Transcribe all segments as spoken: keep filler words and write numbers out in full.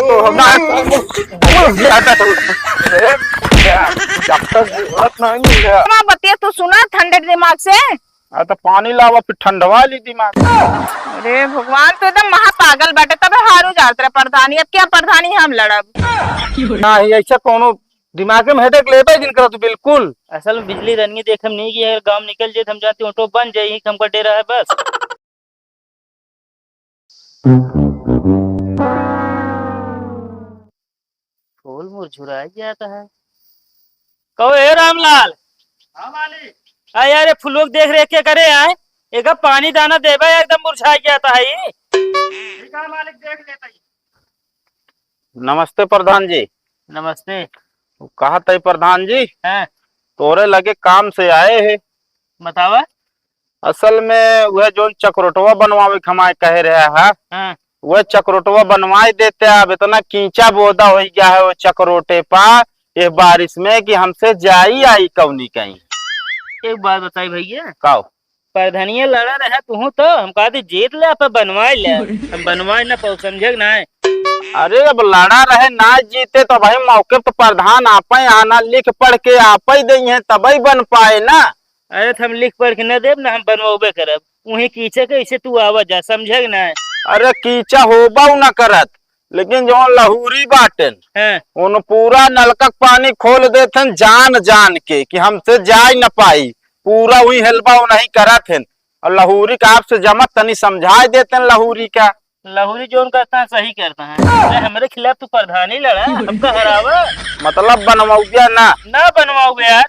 तो हम ना, जब तक बोलत नहीं है। हमार बतिया तू सुना ठंडे दिमाग से। आ, तो पानी लावा, फिर ठंडवा ली दिमाग। अरे भगवान, तू एकदम महा पागल बाटे, तबे हारू जात रहे प्रधानी। अब क्या प्रधानी हम लड़ब? नहीं, ऐसा कोनो दिमाग में headache लेबे जिन करत तू बिल्कुल। असल में बिजली रनिए देख हम नहीं कि अगर गाँव निकल जाए तो हम जानते ऑटो बन जाए, यही हमका डेरा है बस। फूल मुरझुराई जाता है। कहो ए रामलाल। हाँ मालिक। आ यार, ये फूलों के देख रेख के करे आए, एक पानी दाना देबे, एकदम मुरझाई जाता है ये। ठीक है मालिक, देख लेता ही। नमस्ते प्रधान जी। नमस्ते। कहा तई प्रधान जी, हाँ। तोरे लगे काम से आए हैं। बतावा। असल में वह जोन चकरोटवा बनवावे के हमारे कहे रहे है, हाँ। वह चकरोटवा बनवाए देते। अब इतना कींचा बोदा हो गया है वो चकरोटे पा ये बारिश में कि हमसे जाई आई कौनी कहीं। एक बात बताई भैया। काओ? प्रधानिया लड़ा रहे तू तो, हम कहते जीत ले, आप बनवाए ले। हम बनवाए ना पाऊ, समझे कि ना? अरे अब लड़ा रहे ना जीते तो भाई मौके पे तो प्रधान आपे आना, लिख पढ़ के आपे दई है तबई बन पाए ना। अरे तो हम लिख पढ़ के न देब ना, हम बनवाबे करब। उही कीचे के इसे तू आवा जा, समझे कि ना? अरे कीचा होबा न करत, लेकिन जौन लहूरी बाटेन, हाँ। उन पूरा नलका के पानी खोल देथन जान जान के कि हमसे जाए न पाई, पूरा उही हेलबा उनही करत हन। और लहूरी का आपसे जमत तनी समझाए देतन लहूरी का। लहूरी जौन करता है सही करता है। अरे हमरे खिलाफ तू प्रधानी लड़ा, हमका हरावा। मतलब बनवाउबिया ना? ना बनवाउबे यार,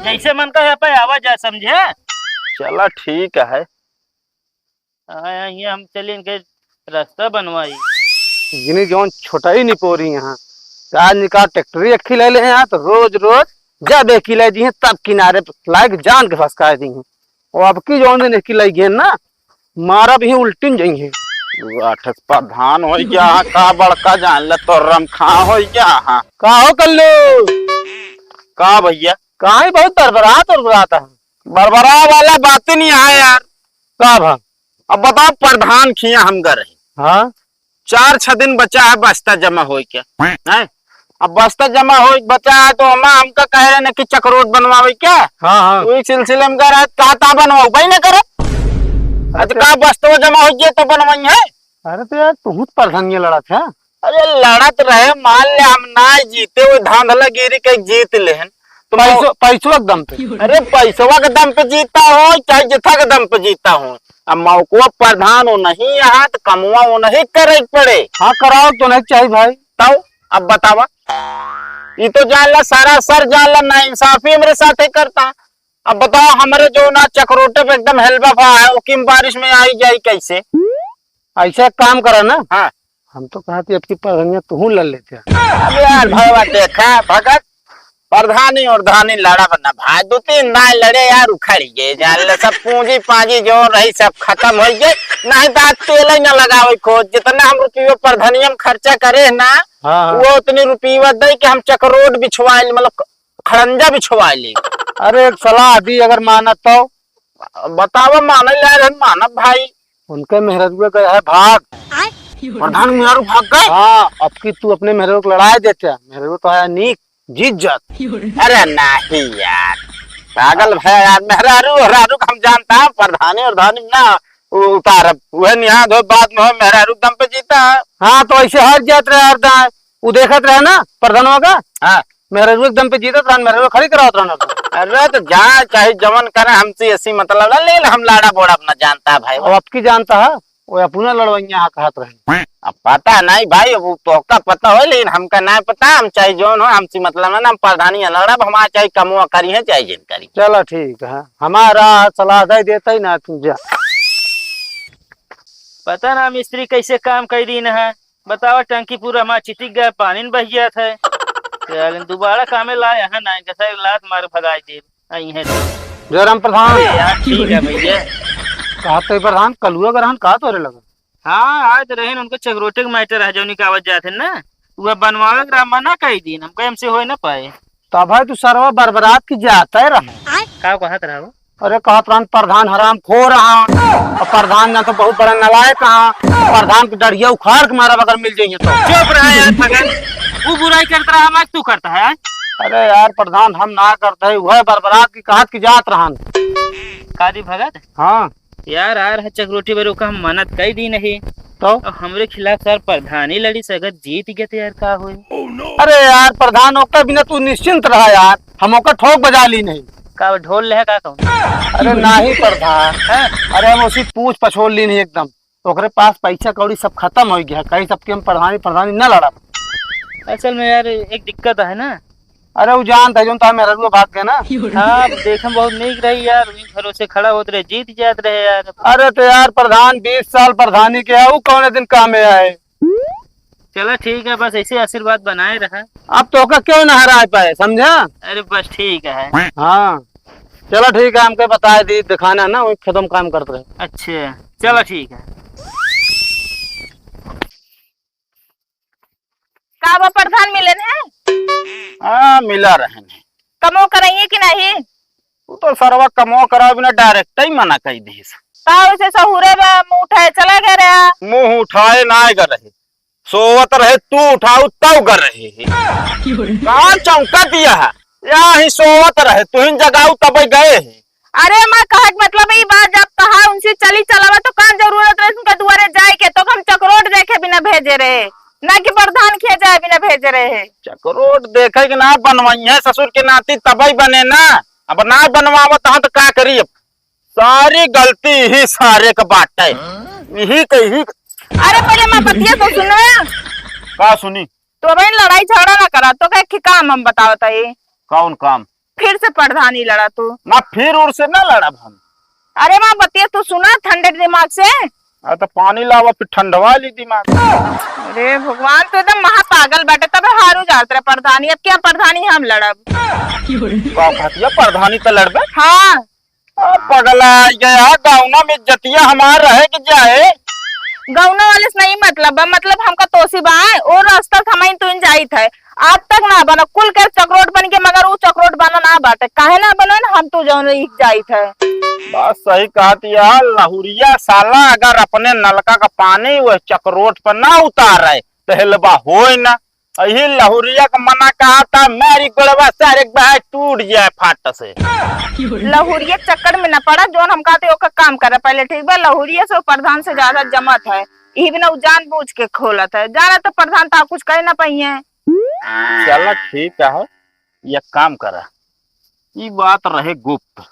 जैसे मन का है पे आवा जा, समझे? चला ठीक है। हाँ, ये हम चले इनके रास्ता बनवाई। जिन्हें जौन छोटा ही निपोरी यहाँ, आज निकाल ट्रैक्टर एक खिला ले हैं यहाँ, तो रोज रोज जब एक खिलाई दी हैं, तब किनारे पे लाइक जान के फंसकाए दी हैं। और अब की जौन दिन एक खिलाई गए ना, मारा भी उल्टिन जाई हैं। आठ प्रधान हो गया, हाँ, का बड़का जान ले तो रमखा हो गया, हाँ। का हो कल्लू? का भैया? काहे बहुत बरबरात, बरबरात है? बरबरा वाला बात ही नहीं है यार। का भा? अब बताओ, प्रधान खिया हम गए रहे। हाँ। चार छह दिन बचा है, बस्ता जमा होए के, हैं? अब बस्ता जमा होए के बचा है, तो हमा हमका कह रहे ना कि चकरोट बनवावे क्या? हाँ, हाँ। वही सिलसिले में कह रहे, कहा था बनवाओ, भाई ना करे। अच्छा। अच्छा, का बस्ता जमा हो गया तो बनवाई है? अरे तो यार, तू तो प्रधानिया लड़ा था। अरे लड़त रहे, मान ले हम ना जीते, वो धांधलागिरी के जीत लेहन। तो पैसो, मौ- पैसवा के दम पे। अरे पैसवा के दम पे जीता हो, चाहे जिथा के दम पे जीता हो, अब मौकवा प्रधान हो नहीं यहाँ, तो कमवा वो नहीं करे के पड़े। हाँ, कराओ तो नहीं चाहिए भाई। तब अब बतावा, ये तो जान ला, सरासर जान ला, नाइंसाफी हमरे साथे करता। अब बताओ, हमरे जो ना चकरोटे पे एकदम हेलबा फा है, वो किम बारिश में आई जाई कैसे? ऐसा एक काम करा ना। हाँ। हम तो कहा थी, अब की प्रधानिया तू लड़ लेते हैं। अब यार भगवा देखा भगत, प्रधानी और धानी लड़ा बना भाई, दो तीन ना लड़े यार, उखड़ गए जान ले, सब पूंजी पांजी जो रही सब खत्म हो गए। नहीं तो आज तेल ही ना लगावे खोज, जितना हम रुपये प्रधानिया में खर्चा करे है ना, हाँ, हाँ। वो उतनी रुपये दे के हम चकरोट बिछवाए, मतलब खड़ंजा बिछवाए ले। अरे एक सलाह दी, अगर मानत तो। बतावा, माने ला रहन, मानब भाई। उनके मेहररुआ गए है भाग। प्रधान मेहरारू भाग गए? हाँ, अब की तू अपने मेहरारू को लड़ाई देते, मेहरारू तो आया नीक, जीत जात। अरे नहीं यार, पागल भया यार, मेहरारू, मेहरारू को हम जानता है, प्रधानी और धानी ना उ-, उतारब, वह निहाद हो, बाद में हो, मेहरारू दम पे जीता है। हाँ, तो ऐसे हर जात रहे हर दाए, उ देखत रहे ना, प्रधानवा का? हाँ। मेहरारू एकदम पे जीतत रहन, मेहरारू खड़ी करावत रहन। अरे तो जा, चाहे जवन करे, हमसे ऐसी मतलब ना, लेकिन हम लाड़ा बोड़ा अपना जानता है भाई। अब आपकी जानता है, वो अपना लड़वैया हाँ कहत रहे। अब पता नहीं भाई, वो तो का पता हो, लेकिन हमका नहीं पता, हम चाहे जौन हो, हमसे मतलब ना, हम प्रधानी है लड़ब, हमारा चाहे कमुआ करी है, चाहे जिन करी। चलो ठीक है, हमारा सलाह दे देता ही ना, तू जा। पता ना मिस्त्री कैसे काम कर दी ना है। बतावा, टंकी पूरा हमार चिटिक गया, पानी न बह गया था। यार, दोबारा कामे ला, यहाँ ना, इनका सारे लात मार भगाई दे। आई है तो। जयराम प्रधान। अरे यार, ठीक है भैया। कहा तो प्रधान, कलुआ ग्रहण कहा तोरे लगा? हाँ, आज रहे न, उनको चकरोटे के matter है, जो निकावत जाते हैं ना, वह बनवावे के रहा, मना कर दी, हम कहे हमसे हो ना पाए। तो भाई, तू सरवा बरबरात की जाता है रहा। का कहत रहा वो? अरे कहत रहन प्रधान हरामखोर ह, और प्रधान जान तो बहुत बड़ा नालायक ह। प्रधान के डढ़िया उखाड़ के मारब अगर मिल जाइए तो। चुप रहा यार भगत, वो बुराई करता रहा, हम आज तू करता है। अरे यार प्रधान, हम ना करते है, वह बरबरात की कहत की जात रहन। का जी भगत? हाँ। यार, आ रहा चकरोटी बरू का हम मना कई दी नहीं। तो? अब हमरे खिलाफ सर प्रधानी लड़ी से अगर जीत गए तो यार का होई? अरे यार प्रधान, ओकर बिना तू निश्चिंत रहा यार, हम ओकर ठोक बजा ली नहीं। का ढोल ले का कहूँ? अरे नाही प्रधान, हैं? अरे हम उसी पूछ पछोड़ ली नहीं एकदम। ओकरे पास पैसा कौड़ी सब खत्म हो गया, कहीं सबके हम प्रधानी प्रधानी न लड़ा। असल में यार एक दिक्कत है ना। अरे उ जानत है जोन तार मेहररुआ भाग गए ना। हाँ, देखे में बहुत नीक रही यार, वही भरोसे खड़ा होत रहे, जीत जात रहे यार। अरे तो यार प्रधान बीस साल प्रधानी के है, उ कौने दिन काम में आए? चला ठीक है, बस ऐसे आशीर्वाद बनाए रहा। अब तो का क्यों ना हराए पाए, समझा? अरे बस ठीक है। हाँ, चला ठीक है, हमके बताए दी, दिखाना ना, वही खेतों में काम करते रहे। अच्छा, चला ठीक है। का बा प्रधान मिलन है? हाँ, मिला रहन है। कमो कराइए कि नहीं? तू तो सरवा कमो करावे बिना direct ही मना कई दिस। का उसे सहुरे बा, मुंह उठाए चला गया रहा। मुंह उठाए ना गए रहे, सोवत रहे, तू उठाऊ तब गए रहे है। कहाँ चौंका दिया है? यहाँ ही सोवत रहे, तू ही जगाऊ तब गए है। अरे माँ, कहक मतलब ई बात, जब कहा उनसे चली चलावा तो का जरूरत रहे उनका दुआरे जाए के, तो हम चकरोट देखे बिना भेजे रहे, ना कि प्रधान खिया जाए बिना भेजे रहे। चकरोट देखे के ना बनवाई है ससुर के नाती तबई बने ना, अब ना बनवावत हाँ तो का करी अब? सारी गलती ही सारे के बाटे। यही कही। अरे पहले माँ बतिया तो सुनो। का सुनी? तो भाई लड़ाई झगड़ा ना करा, तो का एक काम हम बतावत है। कौन काम? फिर से प्रधानी लड़ा तू। ना फिर उर से ना लड़ब हम। अरे माँ बतिया तू सुना ठंडे दिमाग से। अरे तो पानी लावा फिर ठंडवा ली दिमाग। अरे भगवान, तू एकदम महा पागल बाटे, तबे हारू जात रहे प्रधानी, अब क्या प्रधानी हम लड़ब? का कहतिया प्रधानी तो लड़बे? हाँ। आ, पगला आ गया, गौना में इज्जतिया हमार रहे कि जाए? गौना वाले से नहीं मतलब बा, मतलब हमका तोसी बा, ओ रास्ता से हमइन तुइन जाइत है, आज तक ना बना, कुल के चकरोट बन के, मगर उ चकरोट बना ना बाटे, काहे ना बना ना, हम तू जौन एक जाइत है। बात सही कहत यार, लहुरिया साला अगर अपने नलका का पानी वह चकरोट पर ना उतारे, तो हेलबा होए ना। यही लहुरिया के मना कहा था, मारी गोड़वा सारे के बाहर टूट जाए फाट से। लहुरिया के चक्कर में न पड़ा, जौन हम कहते ओकर काम करे पहले, ठीक बा? लहुरिया से प्रधान से ज्यादा जमत है, यही बिना उ जानबूझ के खोलत है, जाना तो प्रधान ता कुछ कह ना पाइए। चला ठीक है, एक काम करा, ई बात रहे गुप्त,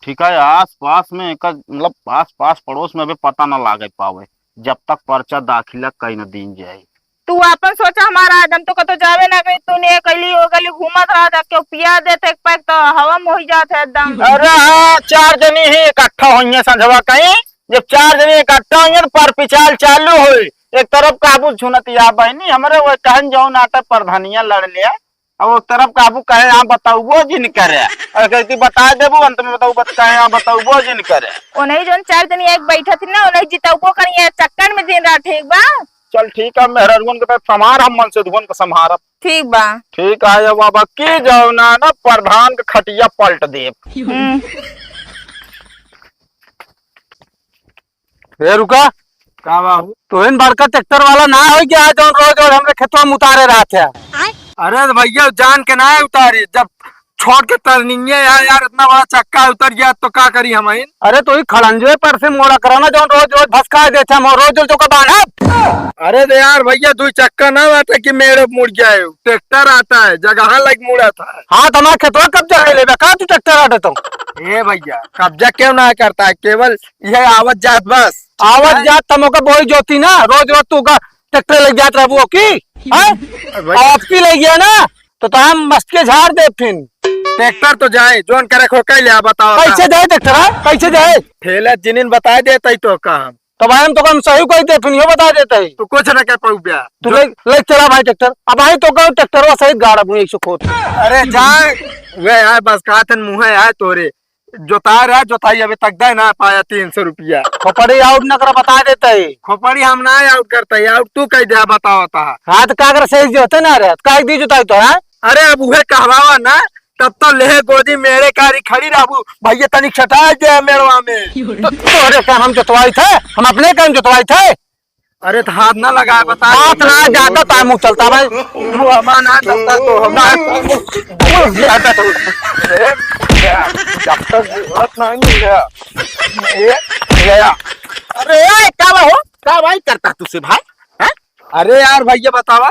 ठीक है? आस पास में एकर, मतलब आस पास पड़ोस में अबे पता ना लागे पावे, जब तक पर्चा दाखिला कई न दीन जाए। तू आपन सोचा, हमारा आदम तो कतो जावे ना करी, तूने कैली हो गली घूमत रहा था, क्यों पिया देते एक पैक तो हवा में हो जात है एकदम। अरे हाँ, चार जनी ही इकट्ठा होइए संझवा कहीं, जब चार जनी इकट्ठा होइए तो पर पिचाल चालू होई। एक तरफ काबू झुनतिया बहनी, हमरे वो कहन जौन आटे प्रधानिया लड़ लिया, अब वो तरफ काबू कहे यहाँ बताउबो जिन करे, और कहती बता देबू, अंत में बताऊ बत कहे यहाँ बताउबो जिन करे। ओनही जौन चार जनी एक बैठा थी ना, ओनही जितउबो करी, ये चक्कर में दिन रात, ठीक बा? चल ठीक है, मेहररुअन के तो संभार, हम मन से धुवन के संभारब। ठीक बा। ठीक है, अब बाबा की जाओ ना, ना प्रधान के खटिया पलट देब। हम्म। ए रुका। का बाबू? तोहिन बड़का ट्रैक्टर वाला ना हो गया है, जौन रोज रोज हमरे खेतवा में उतारे रहत है। अरे तो भैया जान के ना उतारी, जब छोट के टर्निंगे है यार, इतना बड़ा चक्का उतर गया तो का करी हम? अरे तो ही खड़ंजवे पर से मोड़ा करा ना, जौन रोज रोज भसका देते हम, रोज रोज ओका बांधब। अरे तो यार भैया, दो चक्का ना आता कि मेरे मुड़ गया है, ट्रैक्टर आता है, जगह लग मुड़ा था। हाँ, तो हमारे खेतवा कब्जा कर लेबे का तू ट्रैक्टर आटे तो? ए भैया, कब्जा क्यों ना करता है, केवल ये आवत जात बस। आवत जात तमोका बोई जोती ना, रोज रोज तू का ट्रैक्टर ले जात रहबू की? हैं? अरे भाई। आपकी ले गया ना, तो, तो हम मस्त के झाड़ दे फिन। ट्रैक्टर तो जाए, जोन करे खो के ले आ, बताओ कैसे का? जाए ट्रैक्टर, हाँ? कैसे जाए? ठेला जिनिन बताए देते ही तो काम। तो भाई हम तो कम सही कोई दे फिन, यो बता देते ही। तू कुछ ना कह पाऊ बे। तू जो ले, ले चला भाई ट्रैक्टर। अब भाई तो कहूँ ट्रैक्टर वा सहित गाड़ा बुने ऐसे खोद। अरे जाए, वे है बस कहतन मुँह है तोरे। जोतार है, जोताई अबे तक दे ना पाया तीन सौ रुपया। खोपड़ी आउट न करा, बता देते ही। खोपड़ी हम ना आउट करते ही, आउट तू कह दे, बताओ ता। हाँ, तो का कर सही जो होते ना रे, काहे दी जोताई तो, हाँ? अरे, अब उहे कहवावा ना, तब तो लेहे गोदी मेरे कारी खड़ी रहबू। भैया तनिक सटाए दे मेड़वा में। तो तोहरे काम हम जोतवाई थे, हम अपने काम जोतवाई थे। अरे तो हाथ ना लगाए, बता। हाथ ना जाता तो मुँह चलता भाई। मुँह हमार ना चलता तो हम ना। मुँह जाता तो। ए, जब तक जरूरत नहीं है। ए, ए, अरे ए, का बा हो? का भाई करता तुझसे भाई? हैं? अरे यार भैया बतावा,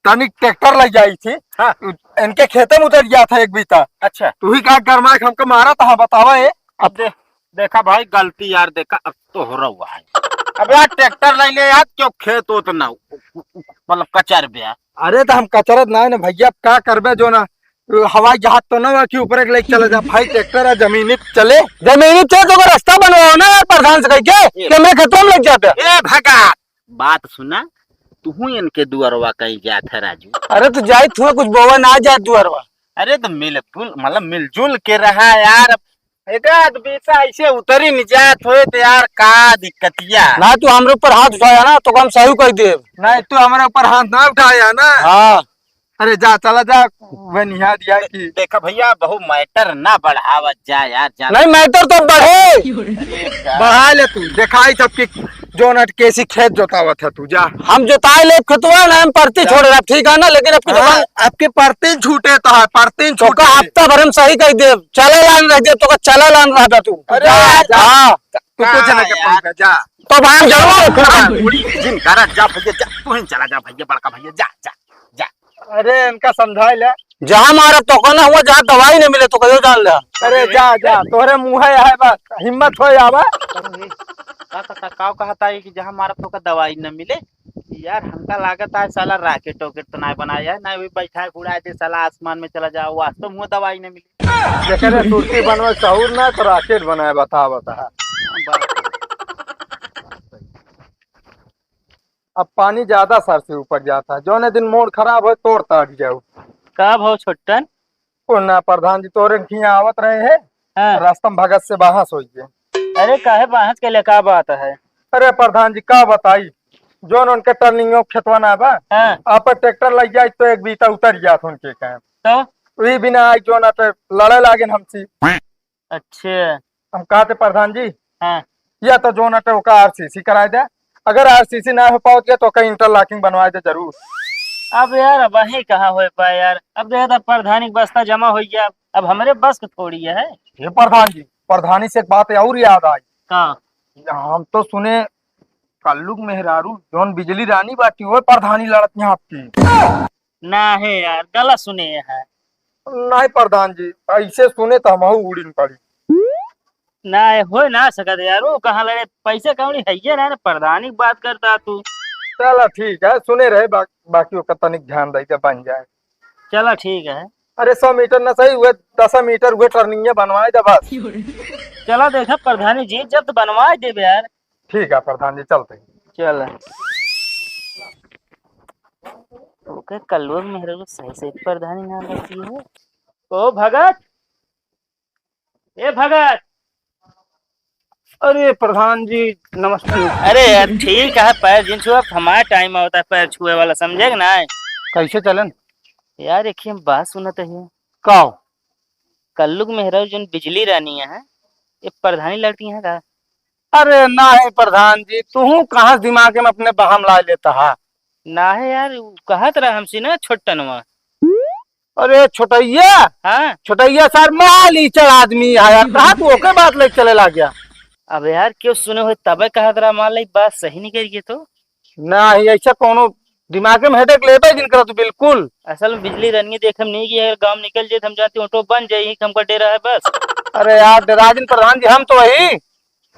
तनिक ट्रैक्टर लग जाई थी। हाँ। इनके खेते में उतर गया था एक बीता। अच्छा। तू ही का गरमा के हमको मारा था, बतावा ए। अब दे, देखा भाई, गलती यार, देखा, अब तो हो रहा हुआ है। अब यार, ट्रैक्टर ले ले यार, क्यों खेत उत ना, मतलब, कचर बे यार। अरे, तो हम कचरत ना है ना भैया, अब का करबे, जो ना, हवाई जहाज तो ना हुआ कि ऊपर एक लेके चला जा भाई, ट्रैक्टर है, जमीनी चले। जमीनी चले तो कोई रास्ता बनवाओ ना यार, प्रधान से कह के, ए, कि हमरे खेतों में लग जाते। ए भगा, बात सुना, तुहू इनके दुअरवा कहीं जात है राजू। अरे तो जाई थुआ कुछ बोवा ना जात दुअरवा। अरे तो मिलजुल, मतलब मिलजुल के रहा यार। एक आध बीता ऐसे उतरी नहीं जात होए तो यार का दिक्कतिया। ना तू हमरे ऊपर हाथ उठाया ना तो हम सही कर देब। नहीं तू हमारे ऊपर हाथ ना उठाया ना। हाँ। अरे जा, चला जा, वह निहा दिया कि देखा भैया, बहु मैटर ना बढ़ावत जा यार, जा। नहीं, मैटर तो बढ़े। बढ़ा ले तू, दिखाई सबकी जोन अट केसी खेत जोतावत है तू, जा। हम जोताए ले खेतवा ना, हम परती हाँ। छोड़ रहा, ठीक है ना, लेकिन अब की हाँ, दुकान अब की परती छूटे तो है, परती तो का छूटे। हफ्ता भर हम सही कर दे, चला लान रह दे, तो का चला लान रह दे तू। अरे जा, जा। हाँ। तू कुछ ना कर यार। पड़ेगा, जा। तो भाई हम जरूर हाँ, उड़ी, जिन करा, जा भैया, जा, तू ही चला जा भैया, बड़का भैया, जा, जा, जा। अरे, इनका समझाए ले। जहाँ मारा तो कहना हुआ, जहाँ दवाई नहीं मिले तो कहियो जान ले। अरे, जा, जा, तोहरे मुँह है, है बस, हिम्मत हो आवा। अरे, का, का, का, का कहता है कि जहाँ मारा तो का दवाई न मिले? यार, हमका लागत है साला राकेट वॉकेट तो ना बनाया है, ना भी बैठा है, उड़ाए दे साला, आसमान में चला जाओ, वास्तव में दवाई न मिले। जेकरे सुरती बनवे सहूर ना, तो राकेट बनाए, बता, बता। अब पानी ज्यादा सर से ऊपर जाता है, जौने दिन मूड खराब हो, तोड़ ताड़ जाओ। का भाव छोटन? कोना प्रधान जी, तोरे खिया आवत रहे हैं, हाँ। रास्ता में भगत से बहस होई है। अरे काहे बहस के लिए, का बात है? अरे प्रधान जी, का बताई, जौन उनके टर्निंग खेतवा ना बा, हाँ। आप ट्रैक्टर लग जाए तो एक बीता उतर जात उनके काम। तो? वही बिना आई जौन आटे लड़े लागेन हमसे। अच्छा। हम कहते प्रधान जी, हाँ। या तो जौन आटे ओका आरसीसी कराए दे, अगर आरसीसी ना हो पावत गया तो ओका इंटरलॉकिंग बनवाए दे जरूर। अब यार, अब वही कहाँ हो पाए यार, अब देखा था प्रधानी के बस्ता जमा हो गया, अब हमरे बस के थोड़ी है। ये प्रधान जी, प्रधानी से एक बात और याद आई। का? हम तो सुने कल्लू के मेहरारू जौन बिजली रानी बाटी, वो प्रधानी लड़त यहाँ आपकी। ना है यार, गलत सुने हैं। नहीं प्रधान जी, ऐसे सुने तो हमहू उड़िन पड़ी। ना है, हो ना सकत यार, वो कहाँ लड़े, पैसे कौड़ी है ये ना, ना प्रधानी की बात करता तू। चला ठीक है, सुने रहे बा, बाकी ओकर तनिक ध्यान दे के बन जाए। चला ठीक है। अरे सौ मीटर ना सही, हुए दस मीटर हुए टर्निंग बनवाए दे बस। चला देखा प्रधानी जी, जब तो बनवाए देबे यार। ठीक है प्रधान जी, चलते हैं। चल। ओके, कल्लुआ के मेहरारू सही सही प्रधानी ना लगती है। ओ भगत, ए भगत। अरे प्रधान जी, नमस्ते। अरे यार, ठीक है, पैर जिन छुआ, हमारा टाइम होता है पैर छुए वाला, समझे कि ना? कैसे चलन? यार, एक ही हम बात सुनत है। का हो? कल्लू के मेहरारू जौन बिजली रानी है, ये प्रधानी लड़ती है का? अरे नाही प्रधान जी, तुहू कहाँ से दिमाग में अपने बहम ला लेता है? ना है यार, उ कहत रहा हमसे ना छोटनवा। अरे छोटैया? हाँ। छोटैया सर माल ईचड़ आदमी है यार, कहाँ तू ओके बात लेके चले ला गया? अब यार क्यों सुने हो तबे कहत रहा, मान ली बात सही नहीं करिए तो। नाही, ऐसा कोनो दिमाग में हेडेक लेबे जिन करत बिल्कुल। असल में बिजली रनिए देख हम नहीं कि अगर गाँव निकल जाए तो हम जानते ऑटो बन जाए, यही हमका डेरा है बस। अरे यार, डेरा जिन प्रधान जी, हम तो वही।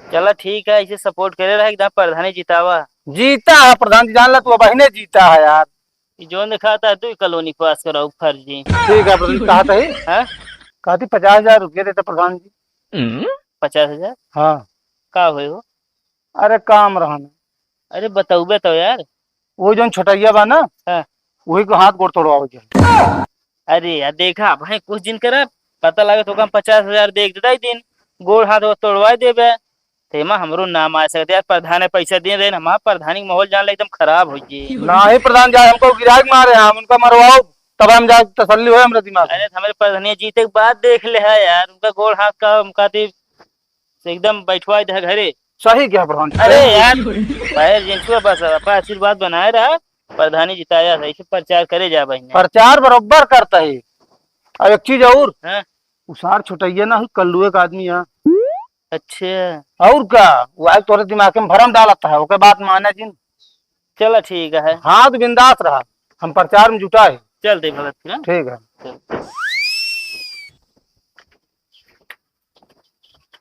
चला ठीक है, ऐसे सपोर्ट करे रहे, एकदम प्रधानी जितावा। जीता है प्रधान जी, जान ला तू, बहिने जीता है यार। ई जौन दिखाता है, तू ही कॉलोनी पास कराओ फर्जी। ठीक है प्रधान जी, कहा था ही? हाँ? कहती पचास हजार रुपये देते प्रधान जी। पचास हजार? हाँ। का होए हो? अरे काम रहन। अरे बतौबे तो यार। वो जौन छोटैया बा ना, हाँ। वही को हाथ गोड़ तोड़वावे के। अरे यार देखा भाई, कुछ दिन करा, पता लगे तो हम पचास हजार देख देता ही दिन, गोड़ हाथ वो तोड़वा देबे, तेमा हमरो नाम आ सकते यार। प्रधान है, पैसा दे रहे, हमारा प्रधानी के माहौल जान ले एकदम खराब हो गए। नाही प्रधान जी, हमको गिराक मारे, हम उनका मरवाओ, अब हम जाए तसल्ली होए हमरा दिमाग में। अरे, तो हमरे प्रधानी जीते के बाद देख ले है यार, उनका गोड़ हाथ का, उनका ती से एकदम बैठवा दे घरे। सही क्या प्रधान जी? अरे यार, पैर जिन छुआ बस, आपका आशीर्वाद बनाए रहा, प्रधानी जिताया था, इसे प्रचार करे जा बहिने। प्रचार बरोबर करता है। अब एक चीज और, हाँ। उ सार छोटैया ना हुई, कल्लुए का आदमी है। अच्छा। और का, वो आज तोरे दिमाग में भरम डालत है, ओके बात माने जिन। चला ठीक है। हाँ, तो बिंदास रहा, हम प्रचार में जुटा है। चलते भगत फिर, हाँ? ठीक है। चल।